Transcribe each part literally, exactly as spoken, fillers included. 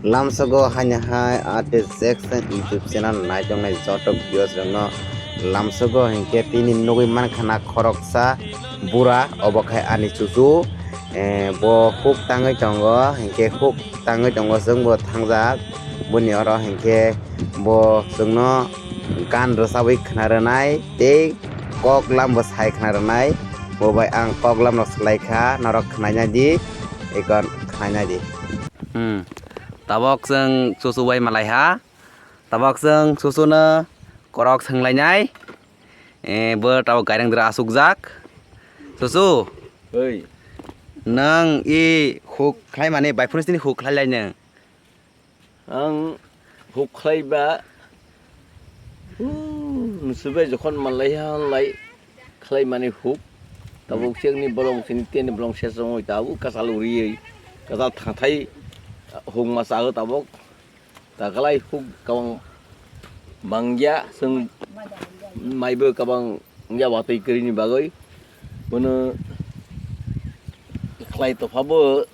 Lamsogo haino hai Artist Jackson YouTube channel naitongnai joto viewers rokno lamsogo hinkhe tini nugwi mankha na khoroksa bura, obo khai ani chuchu, eh, bo huk tangwi tongo, hinkhe huk tangwi tongo, chwngbo thangjak boni oro, hinkhe bo chwngno gan rwchabwi khna rwnai tei kok lambo sai khna rwnai, bo bai ang kok lamno swlai kha, norok khnaina di, ekon khnaina di. Hmm. Tabok chwng chuchu bai malai ha. Tabok chwng chuchuno korok swnglainai. Eh, bo tabok gaireng dra asukjak. Chuchu. Oi. Nwng i huk khlaimani bai phunus tini huk khlai lai nwng. Ang huk khlai ba. Nusubai jokhon malai ha lai khlai mani huk. Tabuk chengni bolong chini teni bolong ses rongoi tabuk kasal urioi. Kasal thathai huk ma chago tabuk. Takalai huk kabang mangya seng maibo kabang ya watoi kiri ni bagoi. Bono khlai topha bo.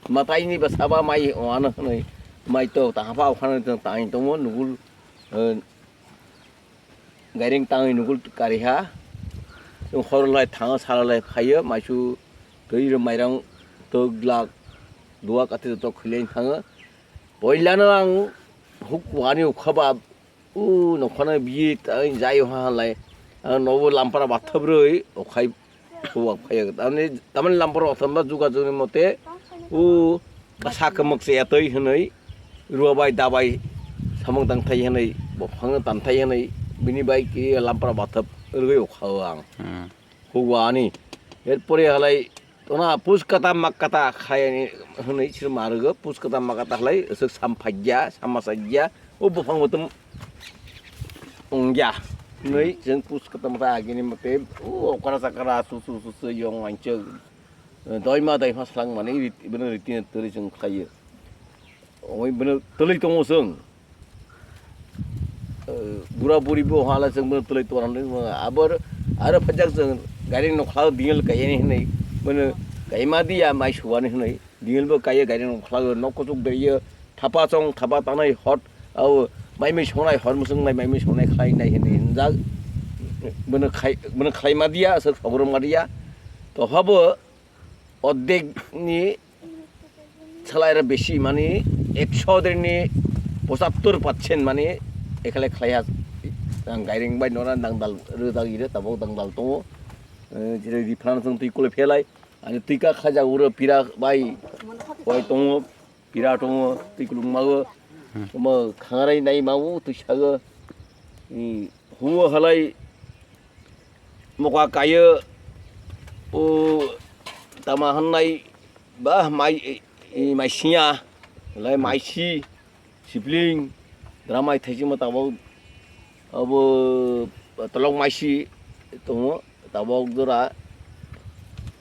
Mataini ba saba mai wano hwnwi mai to ta hapa okhana tang tangwi tongo nugul, eh, gaireng tangwi nugul kariha. Chwng horolai thango, salolai phaio, maisu twi rw mairang to glak duwa kati to khwlai thango. Poilano ang huk wani ukha ba. O nokhana biye tai jai ha lai. Ang nobo lampara bathabroi okhai huwak phaiya. Tamni, tamni lampara bathamba juga jugni mote o kasa kwmwk se yatoi hwnwi ruwa bai dabai samung tangthai hwnwi bophang tanthai hwnwi bini bai ki lampara bathap rwgwi okhao ang. Hmm. Huwa ani. Erpore halai tona puskata makkata khayani hwnwi sir marugo puskata makkata halai aswk sam phajya, sama sajya, o buphang butum ongya. Hwnwi chwng puskata mata agini mate o okra chakra su su su su yong manchwk. Doima doima swlangmani rit-, bini ritino twrwi chwng khlaio. Omo bono twlwi tongo chwng. Eh, bura buri bo hala chwng bono twlwi tongo. Abor aro phajak chwng gari nokhlao dingil kaiyani hinwi. Bono kaima diya mai suwani hinwi. Dingil bo kaiya gari nokhlao nok kuchuk deriyo thapa chong thapa tanai hot. Au mai mai songnai hor musung mai mai songnai khlai nai hinwi hinjak. Bono khai, bono khlai ma diya, aswk sogro ma diya. Topha bo Ordek ni salai ra besi mani ekso der ni pochattor percent mani ekhale khlai ha. Ang gairing bai nora dangdal rwjak ire tabok dangdal tongo. Eh, jere ri phan song twi kule phelai. Ani twi ka khaja uro pira bai koi tongo. Pira tongo, twi kulung mago. Hmm. Omo khangarai nai mago, twi sago. I, humo halai moka kayo, o, tama hannai, ba, mai, i, mai siya, lai mai si, sibling, dramai thaisi mo tabo, abo, tolok mai si, tongo. Tabok jora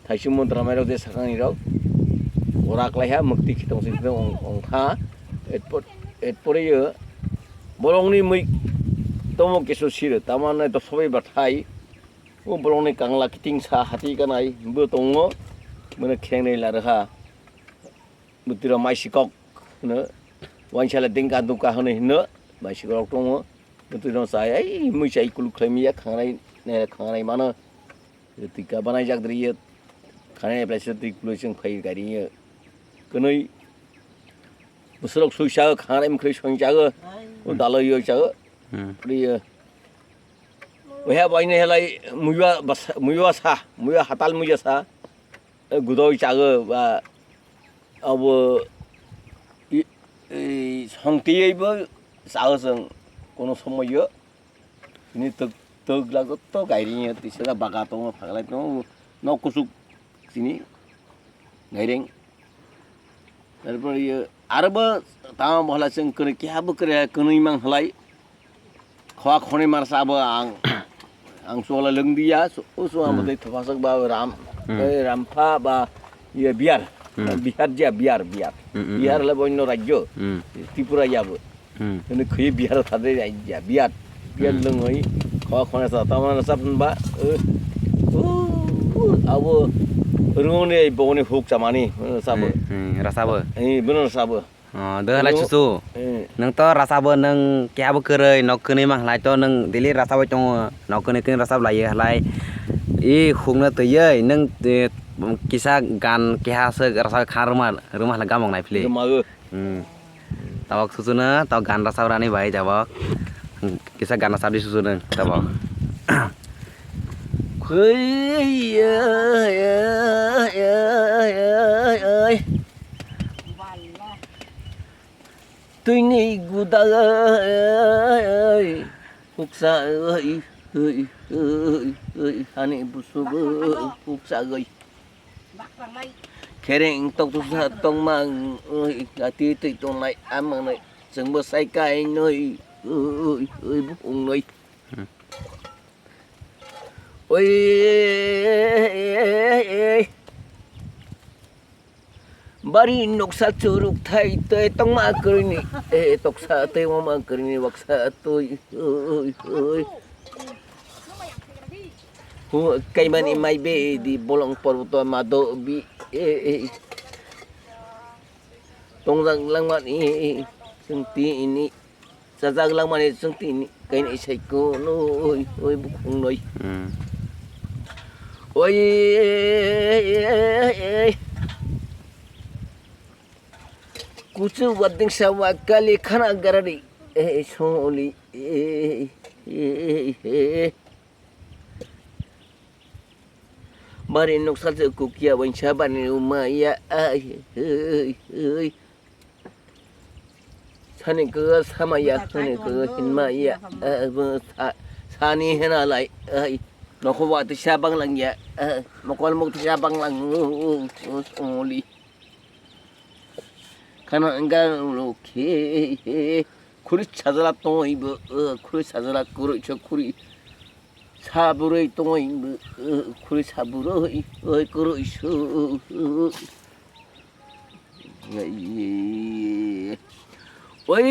thaisi mantra mairok je sakangni rok ora klaiha mukti khitong se khitong ong-, ongkha. Etpor-, etpore yo borokni mui tomo keso siro tamane dosobai bathai o borokni kangla kiting sa hati kanai bo tongo. Bono khengnwi larwkha. Bwtwirok mai sikok hwno, wansala dengka dungka hwnwi hwno, mai sikorok tongo. Bwtwirok chai, ai mui chai kuluk khlai manya, khangnai, nai khangnai mano. Twi ka banai jak dri ye, khangnai place twi kuluk chwng phai gari ye. Kwnwi bwswrok sui chago, khangnai mwkhwrwi soi chago, o daloi yoi chago. Hmm. Pri ye. Oya baine helai muiwa basa, muiwa sa, muiwa hatal muiwa sa. Gudoi chago ba abo i, i, songtiyaibo chago chwng kono somoyo. Chini twk, twk lago to gairing ya, tisa baga tongo, phaglai tongo, nok kuchuk chini gairing. Tarpor ye arobo tamo bohla chwng kwrwi keha bo kwrwi kwnwi mang halai. Khwa khonwi marsa abo ang, ang chwla lwngdiya, so, o chwla Hmm. bwtwi thopasok ba ram, Hmm. eh, rampha ba, iye, biyar. Hmm. Bihar jia, biyar, biyar. Hmm, hmm, Bihar hmm. le boino rajyo. Hmm. Tripura yabo. Hmm. Ini khwi biyar thade ya, biyar. Biyar Hmm. lwngwi, khwa khonwi sa, tamana sa ba, eh, o, o, abo, rungni bongni huk chamani, eh, sabo. Hmm, hmm, rasabo. Eh, bono sabo. Oh, de halai Ano, chuchu. Eh. Nang to rasa bo nang keha bo kwrwi nok kwnwi mang halai to nang daily rasa bai tongo. Nok kwnwi kwnwi rasa lai halai. I hukno twiwi nang, eh, kisa gan keha se rasa kha rwma rwma halai gamong nai phli. Rwma o. Hmm. Tabok chuchu no to gan rasa rani bai tabok. Kisa gan rasa di chuchu nang tabok. Khoi, ai, ai, ai, ai, ai. Twini guda oi, huksa oi, oi, oi, oi, hani busugo huksa oi. Kereng tok tuksa tongmang oi, gati twi tongnai amang noi, chwngbo sai kai noi, oi, oi, bukung noi. Hmm. Oi, bari noksa churuk thai tei tongma kwrwini, eh, toksa tei wama kwrwini waksa twi, oi, oi. Hu, kaimani mai be di bolong porboto ma do bi, eh, eh. Tongjak langmani chwng tini. Chajak langmani chwng tini kainwi sai kunui, oi, bukhungnoi. Hmm. Oi, kuchu wading sawa kali khana garari, eh, soli, eh, eh, eh. Bari noksa se kukia wainsa bani umaya, ai, ai, ai. Sani kaya samaya, sani kaya hinmaya, ai, bo sa-, sani hena lai, ai. Nokho wa tisa banglang ya, ai. Mokol mok tisa banglang, uli. Khana wngkha ulo khe, khuri sajala tongwi bo, khuri sajala kwrwi sa khuri saburwi tongwi bo, khuri saburwi, oi kwrwi su. Oi,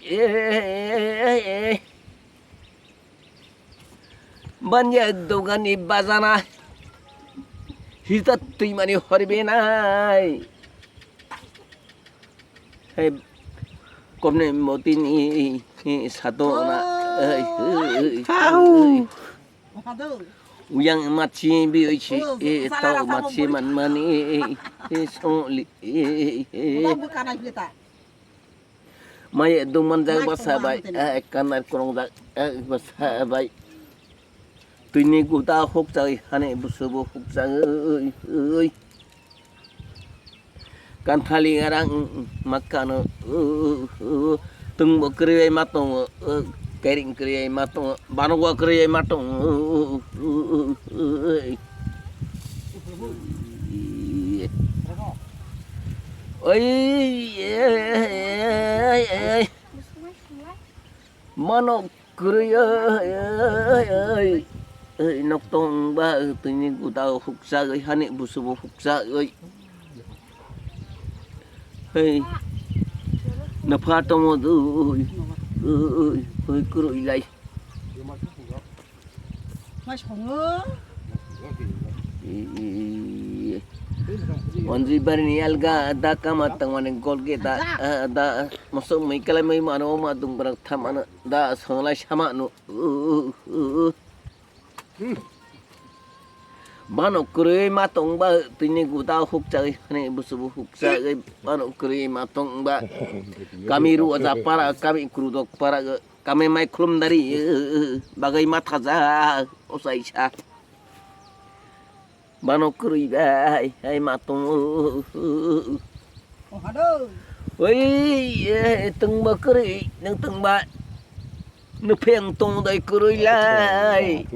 eh, eh, eh. Banya dogani bajana hita twimani horbenai. Hei, komne motini, eh, satona, eh, eh, eh, Au. eh. Uyang machi bi oi si, Oh, eh, sala tau rasa machi mo man mani, eh, eh, songli, eh, eh. Udah buka na kita. Mai dungman jak basa bai, eh, kanar krong jak, eh, basa bai. Twini guda huk jak, hani busubo huk jak, oi, oi. Kanthali arang makano, tungbo kwrwi ma tongo, kairing kwrwi ma tongo, banokbo kwrwi ma tongo. Oi, ei, ei, ei. Mano kwrwi, ei, ei, ei, ei, nok tong ba, twini guda huksa, ei, hani busubo huksa, ei. Hei, napha tongo dui, ui, ui, ui, kwrwi lai. Ii, Onjui barini alga da kama tangmani golge da, ah, da, mosok mui kalai mui mano ma dungbarak thamano da songlai samano. Bano kwrwi ma tongba twini guda hukchagwi hani busubo hukchagwi bano kwrwi ma tongba kami ruwa ja para kami krudok para kami mai khulumdari bagwi ma thaja osaisa bano kwrwi bai hai ma tongo. Oi, eh, tongba kwrwi, nang tongba. Nuphe ang tong dai kwrwi lai.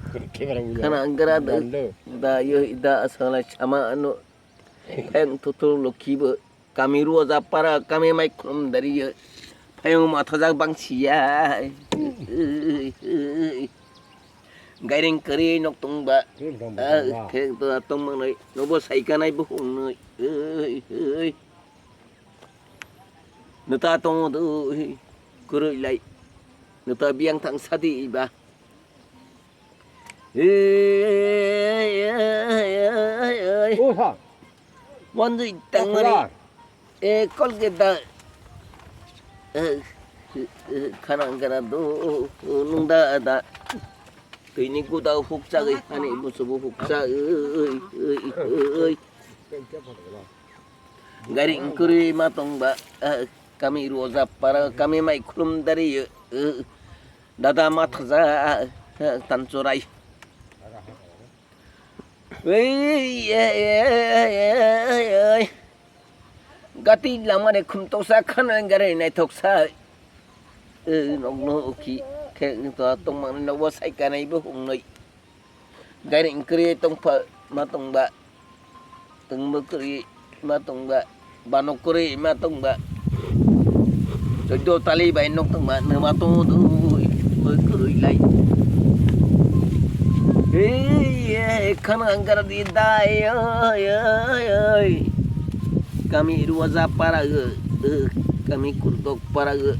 Khana ang gra da, da yo, da asala chama ano. Pheng tutul lokhi bo. Kami ruwa ja para, kami mai khulum dari yo. Phayung matha jak bang siya. Gairing kwrwi nok tongba. Khek to tong mangnai. Nobo sai kanai bo hungnai. Nota tongo do, kwrwi lai. Nota biyang thang sadi ba. Wanjui tangmani. E, Kolgeta. E, e, e, khana gara do, nung da da. Twi ni guda hukchagwi, ani busubu hukcha, oi, oi, oi, oi. Gari wngkuri ma tongba, e, kami Roja para, kami mai khulum dari, e, dada ma thaja, e, tanchorai. Ei, ei, ei, ei, ei, ei. Gati lamani khumtoksa khana gari naithoksa. Ei, nokno uki khe to tongmani nokbo saikanaibo hungnoi. Gari wngkri tongpha ma tongba. Tongbo kwrwi ma tongba. Bano kwrwi ma tongba. Choddo tali bai nok tongba, nwma tongdui, boi kwrwi lai. Ei, ei, khana angkara di dai, oi, oi, oi. Kami Ruwaja para, eh, eh, kami Kurdok para, eh.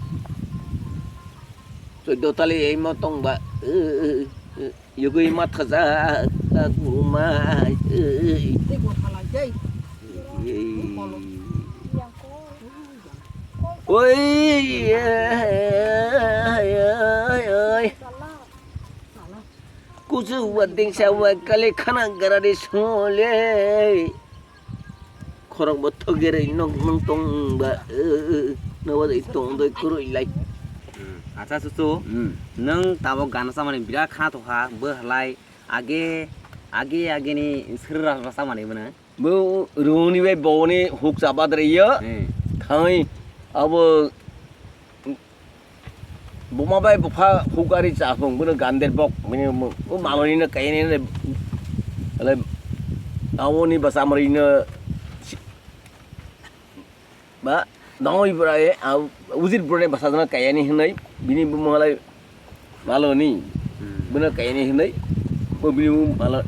Choddo tali ei ma tongba, eh, eh, eh. Yugui mathaja kurma. Oi, oi, oi. Kuchu wading sawa kali khana garari sole. Khorokbo thogeri nok nung tong ba, eh, eh, eh, nobo dei tong doi kwrwi lai. Hmm, acha chuchu, hmm, nwng tabok gana chamani birat kha tokha, bo halai age, age, age ni srwra chamani bono. Bo runi bai boni huk chaba dre yo. Hmm. Thangwi abo Buma bai bupha hukari chapung, bono gander bok, bini mo-, o maloni no kayani ne, ale, awoni basa amari no, si-, ba, dongoi bura e, a, ujit bura ne basa jana kayani hinai, bini buma lai maloni, hmm, bono kayani hinai, bo bini buma malo,